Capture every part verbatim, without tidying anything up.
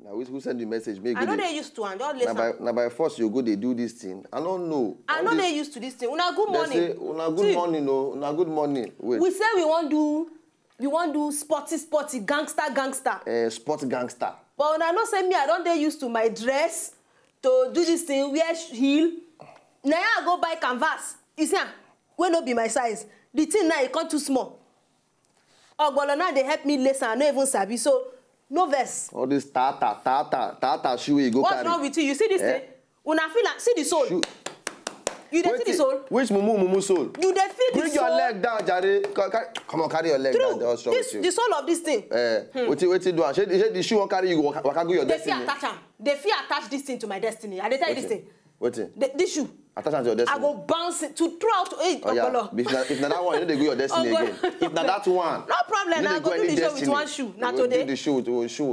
Now, who send the message? Make I know they used to, and just listen. By, now by force you go, they do this thing. I don't know. I know they used to this thing. Una good morning. Say, una good morning, no. Una good morning. Wait. We say we want do, we want do sporty, sporty, gangster, gangster. Uh, sport gangster. But una know say me, I don't they used to my dress to do this thing, wear heel. Now I go buy canvas. You see, ah, wey no be my size. The thing now, it come too small. Ogbolo now dey help me lace am, I no even sabi. So, no vex. All this tata, tata, tata shoe you go carry. What's wrong with you? You see this thing? Una feel am? See the sole. You dey see the sole? Which mumu, mumu sole? You dey feel the sole? Bring your leg down, jare. Come on, carry your leg down. What's wrong with you? The sole of this thing. Eh, wetin, wetin do am? Shey the shoe wan carry you waka go your destiny? They fit attach am. They fit attach this thing to my destiny. I dey tell you this thing. Wetin? This shoe. Attach am to your destiny. I go bounce it to throughout. Hey, Ogbolo. If na that one, you no dey go your destiny again. If na that one, no problem. I go do the show with one shoe. Na today. Do the shoe with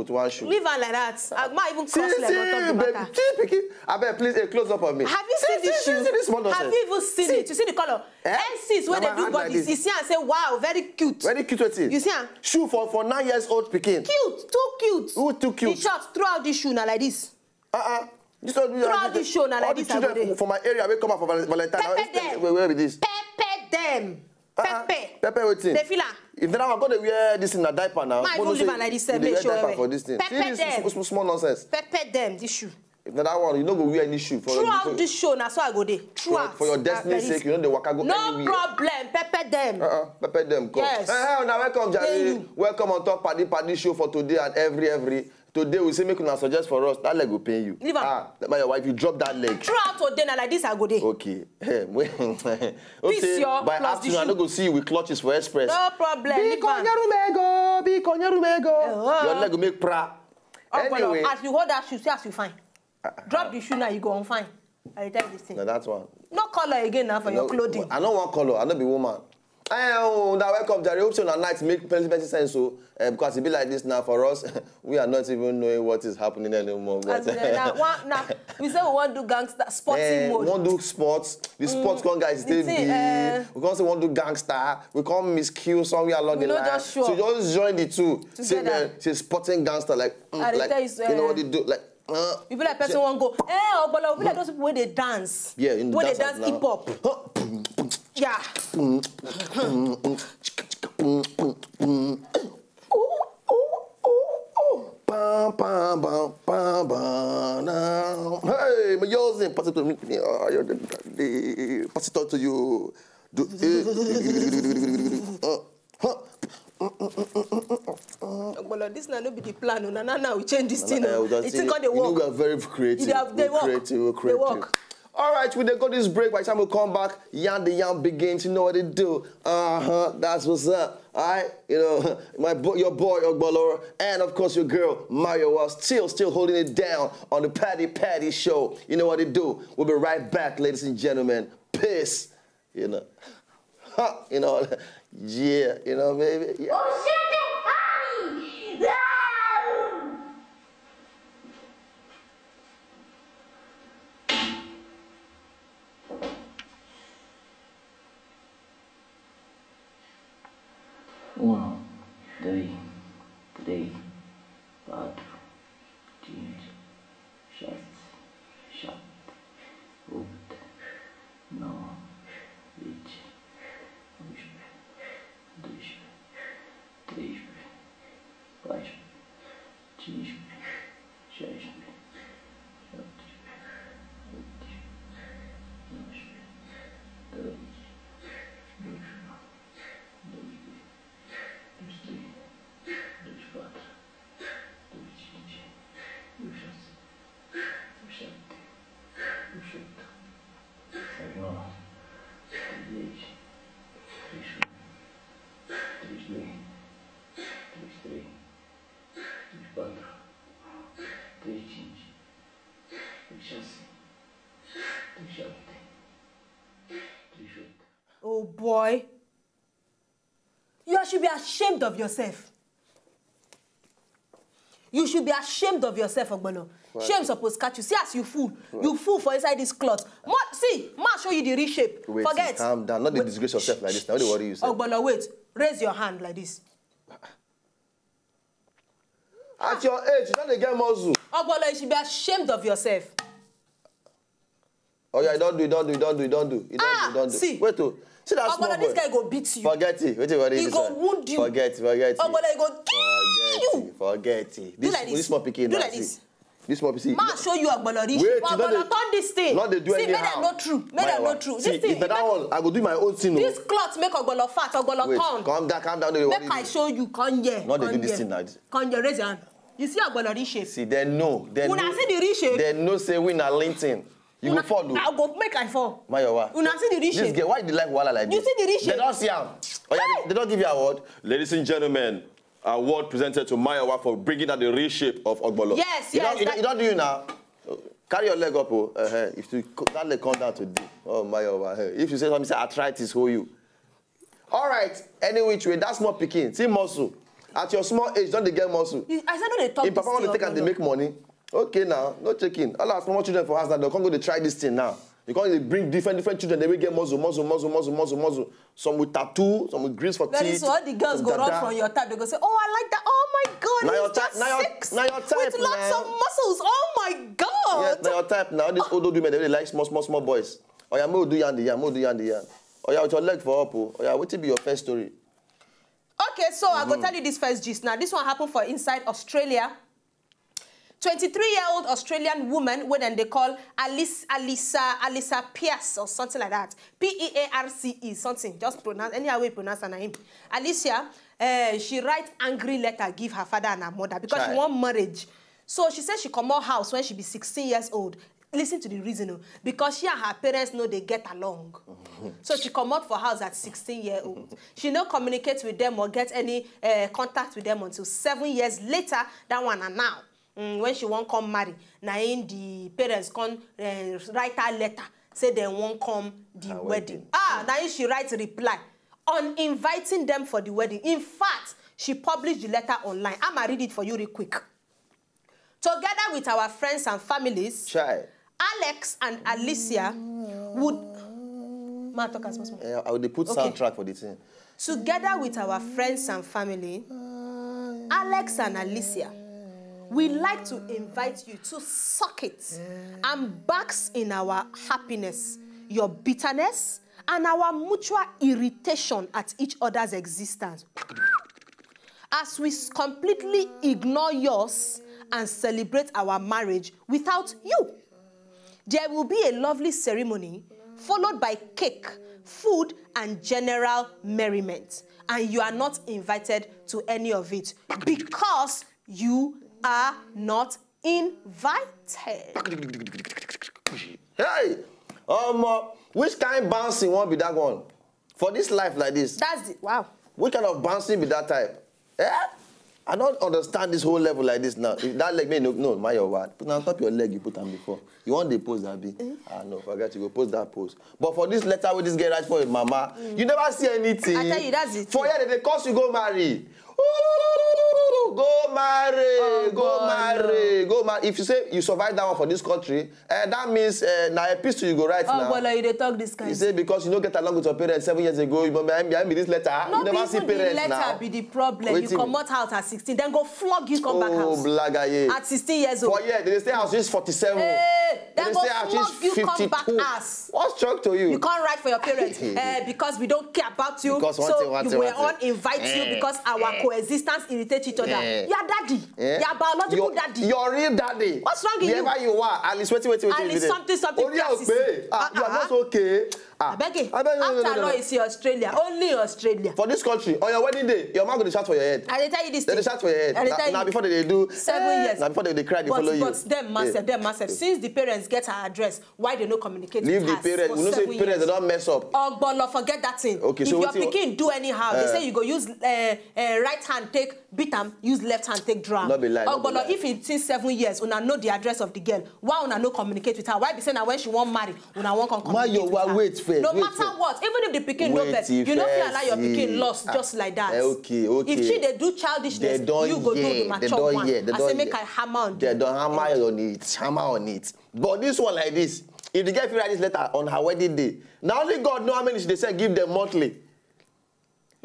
one shoe. Leave am like that. I might even cross leg on top the matter. See, see, baby, see, pikin. Abeg, please, a close up on me. Have you seen this shoe? See this small nonsense. Have you even seen it? You see the color? N six wey dey do body. You see am say, wow, very cute. Very cute wetin? You see am? Shoe for for nine years old pikin. Cute, too cute. Who too cute? In short, throughout this shoe na like this. Uh-uh. This one, throughout this show, na like this I go dey. All the children for my area wey come out for Valentine. Pepper dem. Where be this? Pepper dem. Pepper. Pepper wetin? They feel am. If that one go dey wear this in a diaper now. Might even leave am like this. Make sure diaper for this thing. Pepper dem. Small nonsense. Pepper dem. This shoe. If na that one, you no go wear any shoe for throughout this show. Na so I go dey. Throughout. For your destiny sake, you no dey waka go anywhere. No problem. Pepper dem. Uh-uh. Pepper dem. Come. Yes. Hey, hey, now welcome, Jerry. Welcome on top Paddy Paddy show for today and every every. Today we say make una suggest for us. That leg will pain you. Leave am. Ah, that my wife, you drop that leg. Throughout today, na like this I go dey. Okay. Hey, wait. This your by afternoon, I no go see you with clutches for express. No problem. Biko nyerumego, biko nyerumego. Your leg will make pra. Anyway, as you hold that shoe, see as you fine. Drop the shoe now, you go on fine. I tell you this thing. Now that's one. No color again now for your clothing. I don't want color. I don't be woman. I am that welcome, Jerry. Hope so na night make plenty plenty sense. So uh, because it be like this now for us, we are not even knowing what is happening anymore. But now, now we say we want to do gangster sporting mode. We want to do sports. The sports con guys stay be. We con say we want to do gangster. We con miss kill somewhere along the line. So just join the two. Say sporting gangster like like you know what they do like. Uh, you be like person wan go. Eh, Ogbolo, we be like those people wey dey dance. Yeah, in the wey dey dance hip hop. Yeah. Pam pam pam pam pam now. Hey, my yours and pass it to me. Pass it on to you. Do it. Uh, Huh. Ogbolo, this na no be the plan. Una now now we change this thing. It's called the work. We are very creative. They work. Creative. They work. All right, we dey go this break. By the time we come back, yarn the yarn begins. You know what it do. Uh huh. That's what's up. All right. You know, my boy, your boy Ogbolo, and of course your girl Mario was still still holding it down on the Paddy Paddy show. You know what it do. We'll be right back, ladies and gentlemen. Peace. You know, you know, yeah, you know, baby. Yeah. Oh, shit, they caught me! One, three, three, four, change. Shut, shut, open, no, reach, push, push, push, push, push, change, shut, shut, Oh boy. You should be ashamed of yourself. You should be ashamed of yourself, Ogbolo. Shame suppose catch you. See as you fool. You fool for inside this cloth. Ma, see, ma show you the real shape. Wait, forget. Calm down. Not dey disgrace yourself like this. Now, what worry you say? Ogbolo, wait. Raise your hand like this. At your age, you don dey get muscle. Ogbolo, you should be ashamed of yourself. Oh yeah, you don do, you don do, you don do, you don do, you don do, Ah, you don do. See. Wait, oh, see that small Ogbolo, boy. This guy go beat you. Forget it. Wait, what He this go one? wound you. Forget it. Forget it. Ogbolo, he go kill Forget you. it. Forget it. Do This, like this. This small pikin. Do Now, like see. This. This small pikin. Ma show you Ogbolo reach. Wait, you Ogbolo, don dey- Turn this thing. Not dey do See, anyhow. Make dem no true. Make dem no true. This See, thing. If na that one, I go do my own thing. Oh. This cloth make Ogbolo fat. Ogbolo Wait, turn. Calm down, calm down. Don't dey Make worry. I show you. Come here. No dey Come do this here. Thing now. Come here. Raise your hand. You see Ogbolo reach shape. See, dem know. Dem Una know, see the reach shape? Dem know say we na LinkedIn. You go follow. I go make I fall. Mayowa. Una see the reach This shape? Girl, why you dey like wahala like You this? See the reach Dem shape? Don see am. Oh, yeah, they, they don give you award. Ladies and gentlemen, award presented to Mayowa for bringing out the real shape of Ogbolo. Yes, you yes, Don, you, that- Don, you don do you now. Carry your leg up, oh. Uh-huh. If you co- that leg come down today, oh Mayowa. Eh. If you say something, say arthritis hold you. All right. Any which way, that small pikin, see muscle. At your small age, don dey get muscle. You- I said no dey talk If this papa wan thing, dey take am dey Ogbolo. Make money, okay now, no checking. All our small children for house now, dem come go dey try this thing now. You come dey bring different different children, dey wey get muscle, muscle, muscle, muscle, muscle. Some with tattoo, some with grease for Very teeth. Soon, all the girls some go run dada. From your type. They go say, "Oh, I like that. Oh my God, Na he's your just type- na your- sexy na your type with lots na. Of muscles. Oh my God." Yes, na your type now. All these old old women, they really like small, small, small boys. Oh yeah, mo do yan the yan, mo do yan the yan. Oh yeah, with your leg for up, oh. Oh yeah, wetin be your first story? Okay, so I go tell you this first gist now. This one happened for inside Australia. Twenty-three-year-old Australian woman, wey dem dey call Alice, Alisa, Alisa Pierce or something like that. P E A R C E, something. Just pronounce, anyhow wey you pronounce her name. Alicia, eh, she write angry letter give her father and her mother because she Chai. Want marriage. So she said she comot house when she be sixteen years old. Listen to the reason, oh, because she and her parents no dey get along. So she comot for house at sixteen year old. She no communicate with them or get any eh, contact with them until seven years later. That one na now, mm, when she wan come marry, na im the parents come eh, write her letter, say dem wan come the Her wedding. Wedding. Ah, na im she write reply on inviting them for the wedding. In fact, she publish the letter online. I'ma read it for you real quick. Together with our friends and families, Chai. Alex and Alicia would. Ma talk as much. Eh, I will dey put Okay. Soundtrack for the thing. Together with our friends and family, Alex and Alicia, we like to invite you to suck it and bask in our happiness, your bitterness, and our mutual irritation at each other's existence. As we s- completely ignore yours and celebrate our marriage without you. There will be a lovely ceremony followed by cake, food, and general merriment. And you are not invited to any of it because you are not invited. Hey, um, uh, which kind bouncing wan be that one? For this life like this, That's the wow. Which kind of bouncing be that type? Eh? I don't understand this whole level like this now. If that leg, may no, no, my your word. Put on top your leg, you put on before. You want the pose, Abi? Ah, no, forget you go post that pose. But for this letter with this girl write for your mama, you never see anything. I tell you, that's it. For here, they cause you go marry. Go marry, Oh, go God, marry, go marry. If you say you survive that one for this country, eh, that means eh, na epistle you go write Oh, now. Bola, you dey talk this kind. You say because you no get along with your parents seven years ago, you behind, behind me this letter. You Not never see even the parents letter now. Be the problem. You Wetin? Comot house at sixteen, then go flog you come back Oh, house. Blagaye. At sixteen years old. For here, they stay house reach forty-seven. Hey, They then go stay house flog reach you come back fifty-two. house. What's wrong to you? You can't write for your parents eh, because we don't care about you. Because one So thing, one you thing, will one all thing. Invite you Eh. Because our coexistence irritate each other. Eh. Your daddy, Eh? Your biological your, daddy. Your real daddy. What's wrong with you? Wherever you are, Alice, wait, wait, wait. Alice, something, something, Only Alice. Okpe. Ah, you are Uh-uh. Not okay. Ah, Abeg, abeg, no, no, no, after no, all, no. It's Australia, only Australia. For this country, on your wedding day, your man go dey shout for your head. I dey tell you this They thing. dey shout for your head. I dey Na- tell na you. Before they dey do Seven eh, years. Na before they dey cry, they But, follow you. But them massive, Yeah. Them massive. Since the parents get her address, why they no communicate Leave with the us parents. for We know say seven parents years? Don't mess up. Ogbolo, forget that thing. Okay, so If your wetin- pikin do anyhow, they Eh. Say you go use uh, uh, right hand take beat am, use left hand take draw am. No be lie, no be Ogbolo, lie. If it since seven years, una know the address of the girl. Why una no communicate with her? Why be say na when she wan marry, una wan come communicate Mayowa, with her? Wait first, No wait matter first. What, even if the pikin no Wait beg, you no fit allow your first. Pikin lost just like that. Eh, okay, okay. If she dey do childishness, They don you go do hear, the they mature don one. Hear, they I don say make hear. I hammer on They you. Don hammer on it, hammer on it. But this one like this, if the girl fit write this letter on her wedding day, na only God know how many she dey send give them monthly.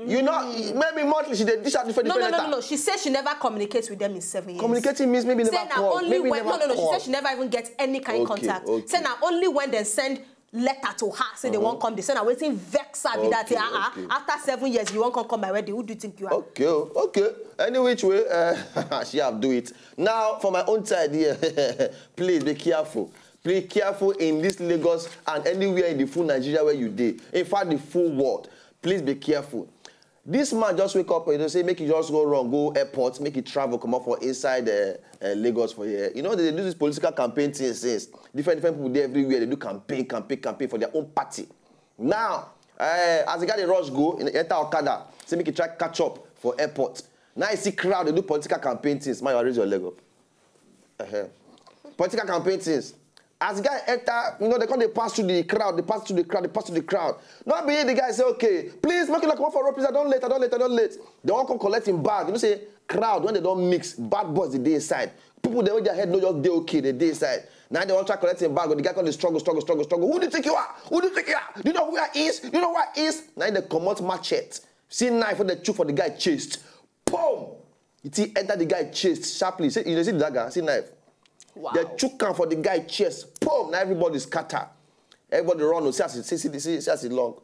You know, maybe monthly she dey dish out different, No, no, different no, letter. No, no. She said she never communicates with them in seven years. Communicating means maybe Say never na call. Only Maybe when never no, no, no. Call. She said she never even get any kind Okay, contact. Okay. Say na only when they send letter to her, say they won't come. They say na wetin vex her be that. Okay, Ah, ah, okay. After seven years, you won't come come my wedding. Who do you think you are? Okay, oh, okay. Any which way, uh, she have do it. Now, for my own side here, please be careful. Be careful in this Lagos and anywhere in the full Nigeria where you dey. In fact, the full world. Please be careful. This man just wake up, you know, say make you just go run, go airport, make you travel, come up for inside uh, uh, Lagos for here. You know, they do this political campaign thing since. Different, different people there everywhere, they do campaign, campaign, campaign for their own party. Now, uh, as the guy dey rush go, in enter Okada, say make you try catch up for airport. Now you see crowd, they do political campaign things. Man, you raise your leg up. Uh-huh. Political campaign things. As the guy enter, you know, they come, they pass through the crowd, they pass through the crowd, they pass through the crowd. Not be the guy say, okay, please make it like one for road, please, I don't late, I don't late, I don't late. They all come collect him bag. You know, say crowd, when they don't mix, bad boys, they dey inside. People, they with their head, no, just dey okay, they dey inside. Now they all try collect him bag, but the guy come dey struggle, struggle, struggle, struggle. Who do you think you are? Who do you think you are? Do you know who I is? Do you know who I is? Now they comot machete. See knife when they chook for the guy chest. Boom! It enter the guy chest sharply. See, you see the dagger, see knife. Wow. They chook am for the guy chest. Boom! Now everybody scatter. Everybody run. Oh, see as it, see, see, see, see as it long.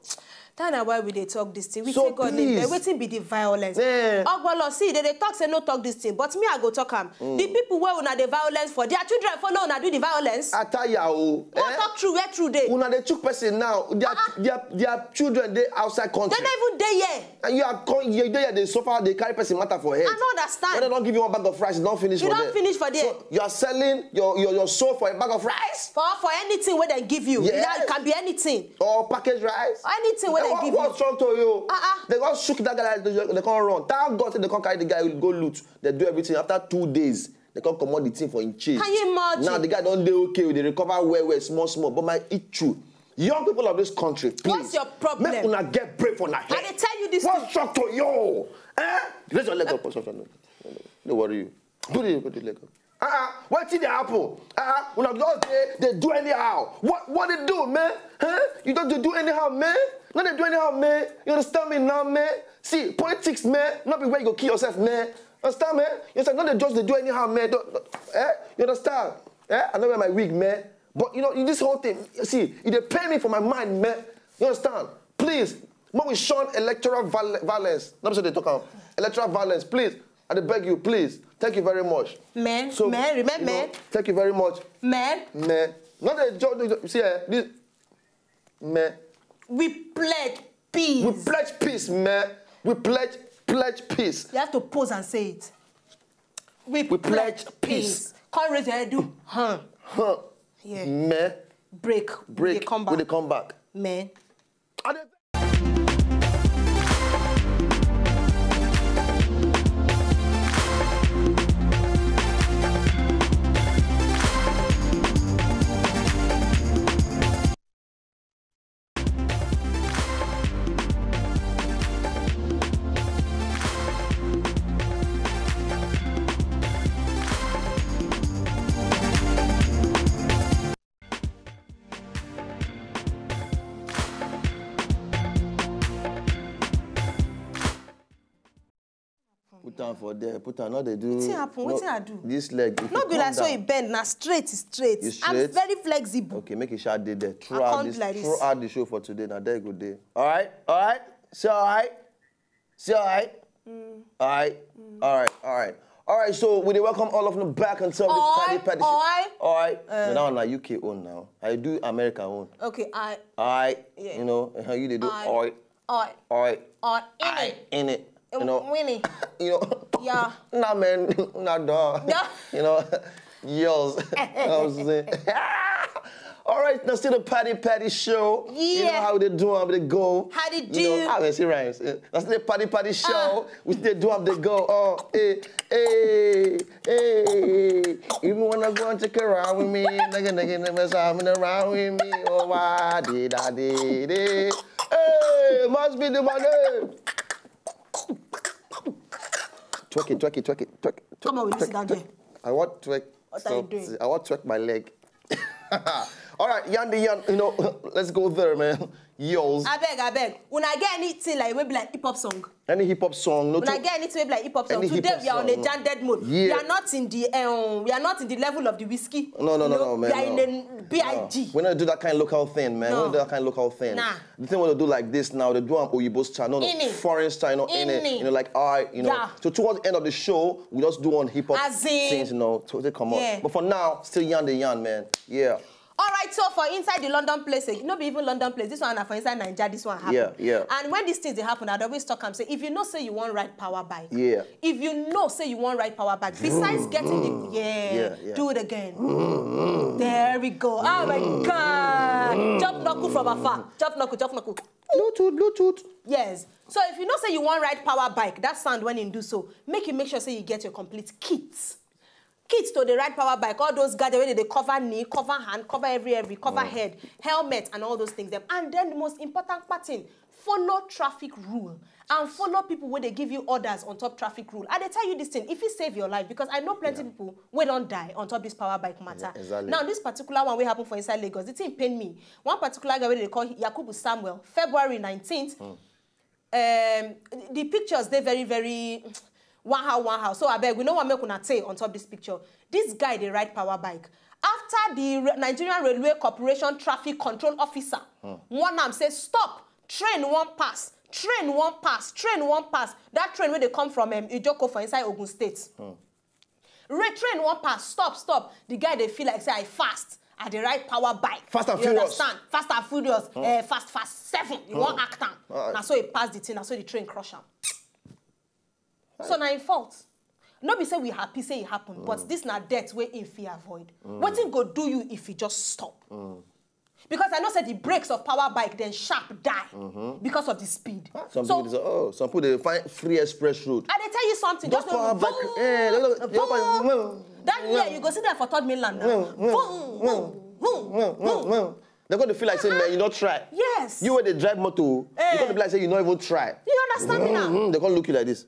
That na why we dey talk this thing. We So say God name, please. But wetin be the violence? Eh. Ogbolo, see, they dey talk say no talk this thing, but me I go talk am. The people wey una dey violence for, their children follow una do the violence. Ataya o. No Eh? Talk true where true dey. Una dey chook person now. Their their their children dey outside country. They no even dey here. And you are con you dey here dey suffer, dey carry person matter for head. I no understand. When they don't give you one bag of rice, e don finish You for don there. Finish for there. So you are selling your your your soul for a bag of rice For for anything wey dem give you. Yes. It can be anything. Or package rice. Anything wey Eh, dem what, give what's you. Wrong to you? Uh-uh. They go shook that guy. They, they can't run. Thank God say they can't carry the guy go loot. They do everything after two days. They can't comot the thing for him chase. Can you imagine? Now the guy don't dey okay. They recover well well small small. But my issue, young people of this country, please. What's your problem? Make una get brave for una head. I dey tell you this What's thing. Wrong to you? Eh? Raise your leg up. Don't worry you. Put it, put the leg up. Uh-uh. What did happen? Uh-uh. Una just dey dey do anyhow. What what they do, man? Huh? You don't dey do anyhow, man. No dey do anyhow, man. You understand me now, man? See, politics, man, not be where you go kill yourself, man. Understand, man? You understand? No dey just dey do anyhow, man. Don't, don't- eh? You understand? Eh? I know where my wig, man. But you know, this whole thing, you see, it dey pain me for my mind, man. You understand? Please, when we shun electoral viol- violence, not so they talk about electoral violence, please. I dey beg you, please. Thank you very much. Man, So, man, remember you know, man. Thank you very much. Man, Man. Not a joke. See, eh, this, man. We pledge peace. We pledge peace, man. We pledge pledge peace. You have to pause and say it. We, We pledge peace. Come raise your head, do huh. Huh. Yeah. Man. Break. Break. We dey come back. We dey come back. Man. I dey Put am for there. Put am. No dey do. Wetin happen? No, Wetin I do? This leg. If No you be come like so down- e bend, na straight, e straight. You I'm straight? Very flexible. Okay, make it sharp dey there. come Throughout this, like this. Throughout the show for today, now there you go there. All right, all right. Say all right. Say all right. All right. All right. All right. All right. So we dey welcome all of them back and tell the Oi, party party. oi. All right. No, that one na U K own now. I do America own. Okay, I. All right. Yeah. You know, how you dey do? I- All right. I. All right. I. I in it. You Um, know. Winnie. You know. Yeah. Nah, man. Nah, dog. Yeah. You know. Yells. You know what I'm saying? All right, now still the party party show. You know Yeah. How they do, how they go. How they You do. Know, I see rhymes. That's the party party show. Ah. We still do, how they go. Oh, hey, hey, hey. If you wanna go and check around with me, nigga, nigga, nigga, so I'm in around with me. Oh, why did I did it? Hey, must be the money. Twerk it, twerk it, twerk it, twerk it. Come on, we Twerk sit it, down twerk there. it. I want twerk. What are you Stop. Doing? I want twerk my leg. All right, Yandi Yan, you know, let's go there, man. Yos. Abeg, abeg. Una get anything like wey be like hip hop song? Any hip hop song? No. Una get anything wey be like hip hop song? Any hip Today hop we are on a song. Janded mode. Yeah. We are not in the um, we are not in the level of the whiskey. No, no, You no, know, no, man. We are No. in a B I G. We don't do that kind of local thing, man. We No. don't do that kind of local thing. Nah. The thing we do like this now, they do on Oyibo style, no, no, Ini. foreign style, no, any, Ini. you know, like, all right, you know. Yeah. So towards the end of the show, we just do on hip hop As in- things, you know, to take come Yeah. on. But for now, still Yan the Yan, man. Yeah. All right, so for inside the London place, eh, no be even London place. This one na for inside Naija. This one happen. Yeah, yeah. And when these things dey happen, I'd always talk am say, if you know say you wan ride power bike, Yeah. if you know say you wan ride power bike, besides getting the yeah, Yeah, yeah. do it again. There we go. Oh my God! Chop knuckle from afar. Chop knuckle. Chop knuckle. Bluetooth, Bluetooth. Yes. So if you know say you wan ride power bike, that sound when you do so, make you make sure say you get your complete kit. Kit to dey ride power bike, all those gadget wey dey dey cover knee, cover hand, cover every every, cover head, helmet and all those things dem. And then the most important part thing, follow traffic rule and follow people wey dey give you orders on top traffic rule. I dey tell you this thing, if it save your life, because I know plenty people wey don die on top this power bike matter. Exactly. Now this particular one wey happen for inside Lagos, the thing pain me. One particular guy wey dey call Yakubu Samuel, February nineteenth, um, the pictures dey very very one how one how. So abeg, we no wan make una tey on top this picture. This guy dey ride power bike. After the Re- Nigerian Railway Corporation traffic control officer warn am say stop, train wan pass, train wan pass, train wan pass. That train wey dey come from um, Ijoko for inside Ogun State. Re train wan pass, stop, stop. The guy dey feel like say I fast. I dey ride power bike. Fast and You Furious. Understand? Fast and Furious. Eh, fast, fast seven. You wan act am. Ah. Na so he pass the thing. Na so the train crush am. So na im fault. No be say we happy say e happen, but this na death wey im fit avoid. Wetin go do you if you just stop? Because I know say the brakes of power bike dem sharp die because of the speed. Some So people say, oh, some people they find free express road. I dey tell you something. Just Just power know, bike. boom, Eh, look, look, boom. look, look. That year you go see them for third mainland now. Boom, boom, boom, boom, boom. They're going to feel like say, man, you not try. Yes. You where they drive motor, Eh. you going to be like say you not even try. You understand me now? Mm, they're going to look you like this.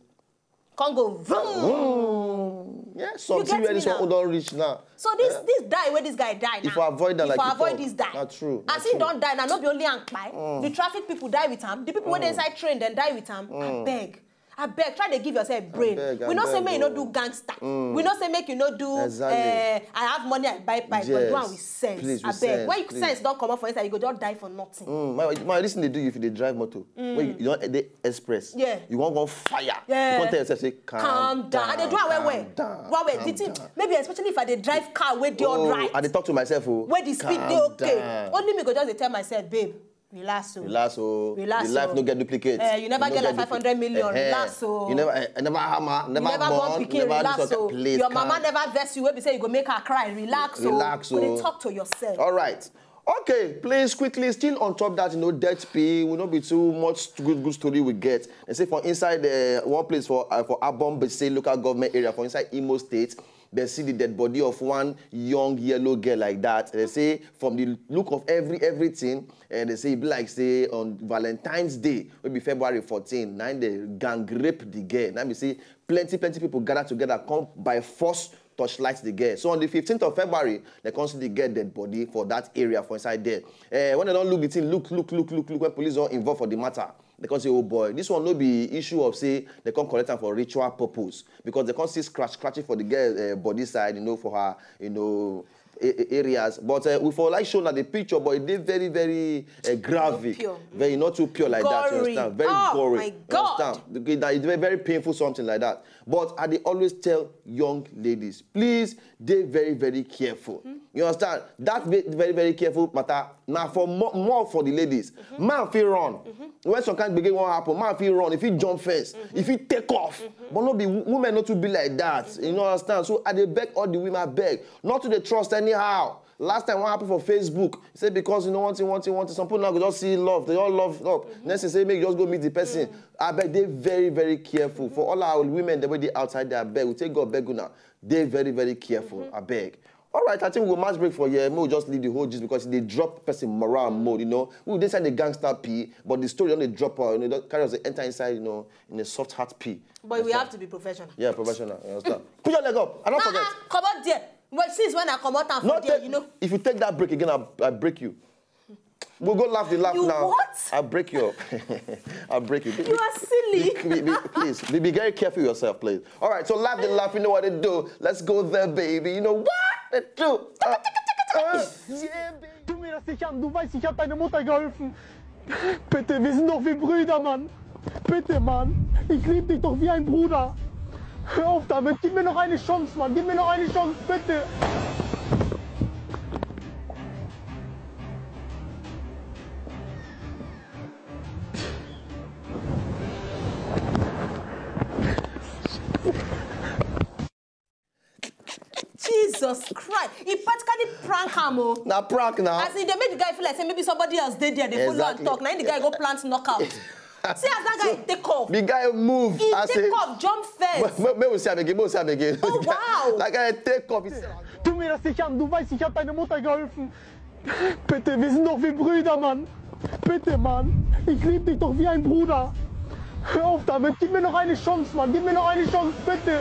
Come go. Vroom. Yeah, some You see get where me this one now? Hold on reach now. So this this die wey this guy die now. If I avoid that, If like I you avoid talk. this die. Not true. As Not he true. Don't die now, no be only am kpai. The traffic people die with am. The people wey dey inside train dem die with am. Abeg, abeg, try dey give yourself brain. Abeg, We know say abeg, make you no oh. do gangster. We know say make you no do. Exactly. Eh, I have money, I buy bike, but do am Yes. with sense. Please, with Abeg, sense, when you please. Sense don comot for inside, you go just die for nothing. Mm, my, my, this thing they do you if you dey drive motor. When you, you don't the express. Yeah. You won't go fire. Yeah. You can't tell yourself say calm, Calm down. I dey do am well well. Calm down. Well well. Calm The thing, down. Maybe especially if I dey drive car wey dey Oh, alright. I dey talk to myself. Oh. Where the speed dey Calm okay. down. Only me go just dey tell myself, babe, relax o. Relax, oh. Relax, The life oh. No get duplicate. Eh, you never No get like five hundred million. Eh, eh. Relax, oh. You never, eh, never hammer, never You never born, born pikin. never do Relax, something. oh. Please, Your calm. Mama never vex you. Wey be say you go make her cry. Relax, oh. Relax, You dey oh. Talk to yourself. All right. Okay, please quickly, still on top that, you know, death pay. We no be too much good good story we get. They say for inside the one place for uh, for Abom Bese local government area for inside Imo State, they see the dead body of one young yellow girl like that. They say from the look of every everything, and they say it be like say on Valentine's Day, will be February fourteen, now they gang rape the girl. Now we see plenty plenty people gather together, come by force torchlight the girl. So on the fifteenth of February, they come see the girl dead body for that area for inside there. Eh, when they don't look the thing, look, look, look, look, look, when police are involved for the matter, they come say, oh boy, this one no be issue of say they come collect am for ritual purpose because they come see scratch, scratching for the girl uh, body side, you know, for her, you know, a- a- areas. But uh, we for like show that the picture, but it dey very, very uh, graphic, Pure. Very not too pure like that. You Gory. Understand? Very Oh, gory. My God. Understand? Okay, that is very, very painful something like that. But I dey always tell young ladies, please dey very, very careful. You understand? That ve- very, very careful matter. Now for more, more for the ladies, man feel run. When some kind of begin won't happen, man feel run. If he jump first, if he take off, but no be wo- women not to be like that. You know understand? So I dey beg all the women, I beg not to dey trust anyhow. Last time what happened for Facebook, say because you know one thing, one thing, one thing. Some people now go just see love. They all love love. Next thing say make you just go meet the person. I beg they very, very careful for all our women the way they outside there. I beg we take God beg una. They very, very careful. I beg. All right, I think we'll match break for here. We'll just leave the whole gist because they drop person morale mode, you know. We dey inside the gangster P, but the story only drop out, you know, that carry us enter inside, you know, in a soft heart P. But we have to be professional. Yeah, professional. You understand? Put your leg up. I don't forget. Come out there. But since when I come out and for Not there, take, you know. If you take that break again, I'll, I'll break you. We'll go laugh the laugh You now. What? I'll break you up. I'll break you. You are silly. Be, be, please, be, be very careful yourself, please. All right, so laugh the laugh. You know what to do. Let's go there, baby. You know what to do. Uh, uh, yeah, baby. Du mir das nicht an, du weißt, ich hab deine Mutter geholfen. Bitte, wir sind doch wie Brüder, Mann. Bitte, Mann. Ich lieb dich doch wie ein Bruder. Hör auf damit, gib mir noch eine Chance, Mann. Gib mir noch eine Chance, bitte. Jesus Christ. He practically prank him. Oh. Now prank now. As in, they made the guy feel like say maybe somebody else did there. They follow and Exactly. Talk. Now the guy go plant knockout. See as that guy take off. The guy move. He I take say, off, jump first. Maybe we see him again. Maybe we see him again. Oh, wow. That guy take off. He said, Du mir das nicht an, du weißt, ich hab deine Mutter geholfen. Bitte, wir sind doch wie Brüder, Mann. Bitte, Mann. Ich lieb dich doch wie ein Bruder. Hör auf damit, gib mir noch eine Chance, Mann. Gib mir noch eine Chance, bitte.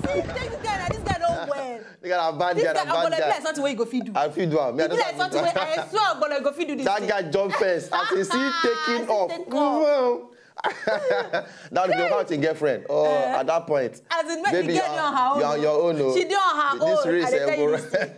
See, take this guy. Now this guy don't well. They got a bad This guy, guy, a I'm gonna bad be like guy. Something where you go feed you. I feel do am. Me, I Be just like have something where I swear I'm gonna go feed you this That thing. guy jump first. As he see taking He off. take off. Wow. That would be about to girlfriend. Oh, at that point. As in, when Baby, the girl you dey on are, her own. you are on your own. Oh. She dey on her This own. race, I dey eh, tell you bro. this thing.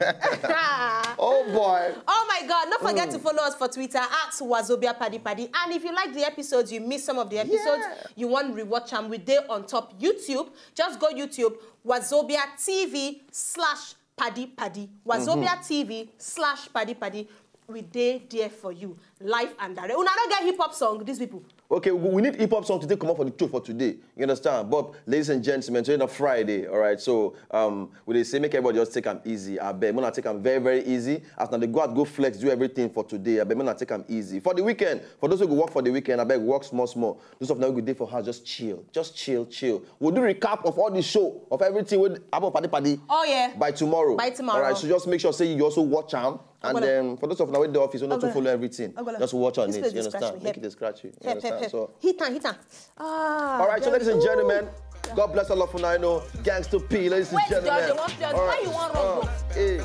Oh boy. Oh my God, don't forget to follow us for Twitter at Wazobia Paddy Paddy. And if you like the episodes, you miss some of the episodes, Yeah. You want rewatch them, we dey on top YouTube. Just go YouTube, Wazobia T V slash Paddy Paddy. Wazobia T V slash Paddy Paddy. We dey there for you. Live and direct. Una no get hip hop song, these people. Okay, we we need hip hop song to take come up for the show for today. You understand? But ladies and gentlemen, today na Friday, all right? So um, we dey say make everybody just take am easy. I beg, una take am very, very easy. As now the go out, go flex, do everything for today. I beg, una take am easy. For the weekend, for those who go work for the weekend, I beg, work small, small. Those of now who go dey for house, just chill. Just chill, chill. We'll do recap of all the show, of everything with Abo Paddy Paddy Oh, yeah. by tomorrow. By tomorrow. All right, so just make sure say you also watch am. And Ogbole. Then for those of now with the office, we not to Ogbole. follow everything. Ogbole. Just watch on This it. place You dey scratch understand? me. Make Help. It dey scratch you. You Help, help, understand? help. So, Hit am, hit am. Ah, all right, so yeah. Ladies and gentlemen, God bless all of you now. You know, Gangsta P, ladies and Wait, gentlemen. George, they want George. All Why right. You want run? Uh, hey.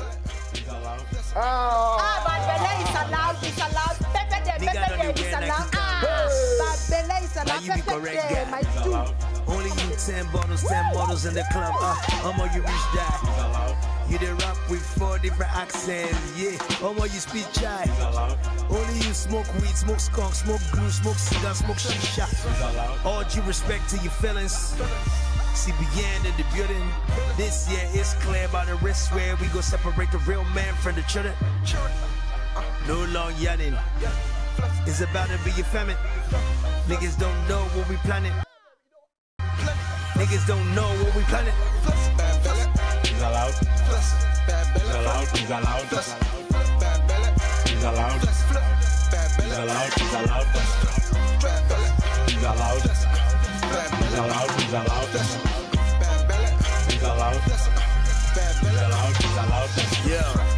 Ah. Ah, bad belle is allowed, it's allowed. Pepper them, Nigga pepper don't them, do it's bad allowed. like you Ah, can. bad belle is allowed. Now you be Pepper correct them, guy. I do. Only you ten bottles, ten models in the club. Uh, I'm on you reach that. You dey rap with four different accents, yeah. I'm on you speak chai. Only you smoke weed, smoke skunk, smoke glue, smoke cigar, smoke shisha. All due respect to your feelings. C B N in the building. This year is clear by the wrist where we go separate the real man from the children. No long yelling. It's about to be a famine. Niggas don't know what we planning. Niggas don't know what we planning. He's allowed. He's allowed. He's allowed. He's allowed. He's allowed. He's allowed. He's allowed. He's allowed. He's allowed. He's allowed. He's allowed. He's allowed. He's allowed. Yeah.